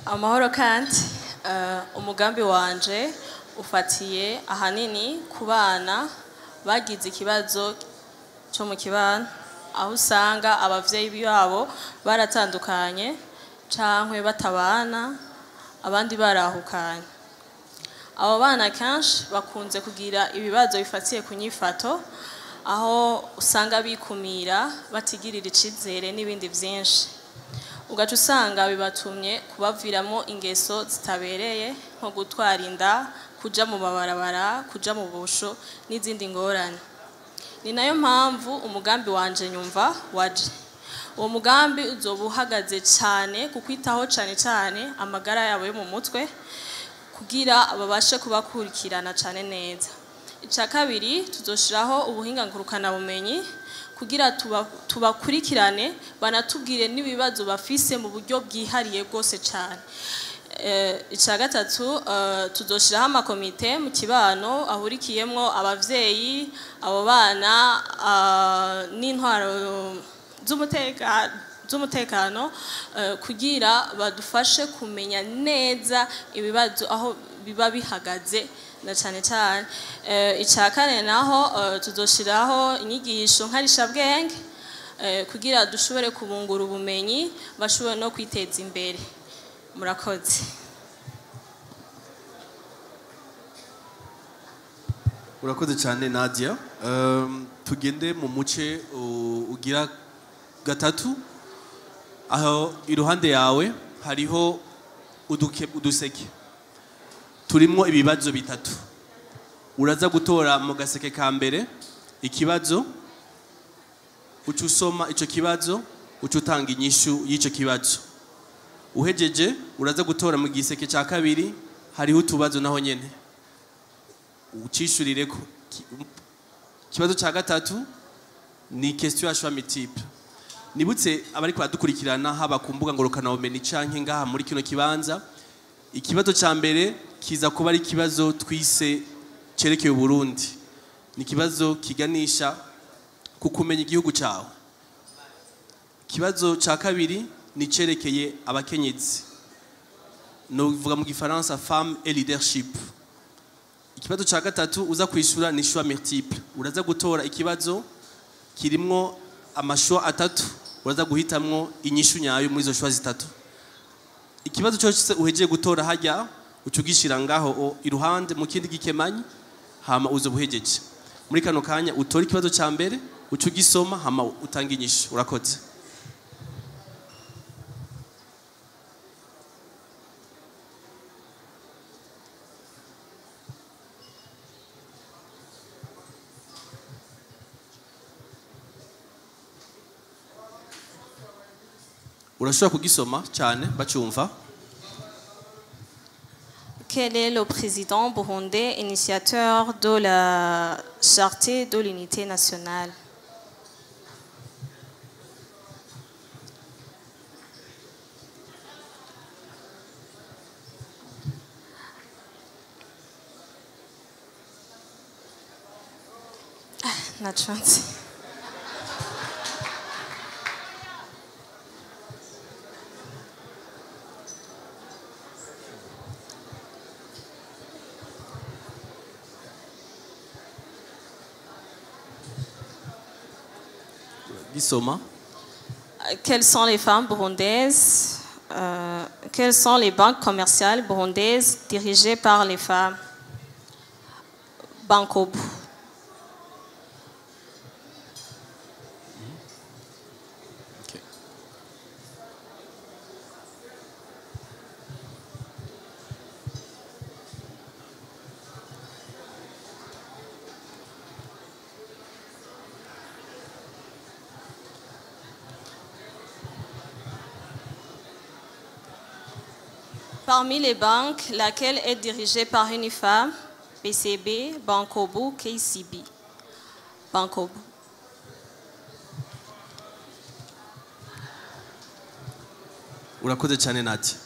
Amahoro kandi. Umugambi wanje ufatiye ahanini ku bana bagize ikibazo cyo mu kibano, aho usanga abavyeyi babo baratandukanye cankwe batabana, abandi barahukanye. Abo bana kenshi bakunze kugira ibibazo bifatiye ku nyifato, aho usanga bikumira, batigirira icizere n'ibindi vyinshi, ugaca usanga bibatumye kubaviramo ingeso zitabereye, nko gutwara inda, kuja mu mabarabara, kuja mu busho n'izindi ngorane. Ni nayo mpamvu umugambi wanje nyumva waje. Uwo mugambi uzoba uhagaze cyane ku kwitaho cyane cyane amagara yabo yo mu mutwe, kugira babashe kubakurikirana cyane neza. Icya kabiri, tuzoshiraho ubuhinga ngurukanabumenyi kugira tubakurikirane, banatubwire n'ibibazo bafise mu buryo bwihariye rwose cyane. Icya gatatu, tuzoshiraho amakomite mu kibano ahurikiyemwo abavyeyi, abo bana, n'intwaro z'umutekano, kugira badufashe kumenya neza ibibazo aho biba bihagaze na cyane cyane. Icya kane naho, tuzoshiraho inyigisho nkarishabwenge, kugira dushobore kubungura ubumenyi, bashobore no kwiteza imbere. Murakoze. Urakoze cyane, Nadia. Tugende mu muce ugira gatatu, aho iruhande yawe hariho uduseke turimwo ibibazo bitatu. Uraza gutora mu gaseke ka mbere ikibazo, uca usoma ico kibazo, uca utanga inyishu y'ico kibazo. Uhejeje, uraza gutora mu giseke ca kabiri, hariho utubazo naho nyene, ucishurireko. Ikibazo ca gatatu ni question ya choix multiple. Nibutse abariko baradukurikirana, haba ku mbuga ngurukanabumenyi canke ngaha muri kino kibanza, ikibazo ca mbere kiza kuba ari ikibazo twise cerekeye Uburundi. Ni ikibazo kiganisha ku kumenya igihugu cawe. Ikibazo ca kabiri ni cerekeye abakenyezi, novuga mu gifaransa femme et leadership. Ikibazo ca gatatu uza kwishura ni choix multiple. Uraza gutora ikibazo kirimwo ama choix atatu, uraza guhitamwo inyishu nyayo muri izo choix zitatu. Ikibazo cyose uhejeje gutora hajya, uca ugishira ngaho iruhande mu kindi gikemanyi, hama uza buhejeje. Muri kano kanya utora ikibazo ca mbere, uca ugisoma, hama utanga inyishu. Urakoze. Urashobora kugisoma cyane bacyumva. Quel est le président burundais initiateur de la Charte de l'unité nationale? Ah, ntaco nzi. Gisoma. Quelles sont les femmes burundaises quelles sont les banques commerciales burundaises dirigées par les femmes? Bancobu. Okay. Parmi les banques, laquelle est dirigée par une femme? BCB, Bancobu, KCB. Bancobu. Urakoze cyane, Nadia.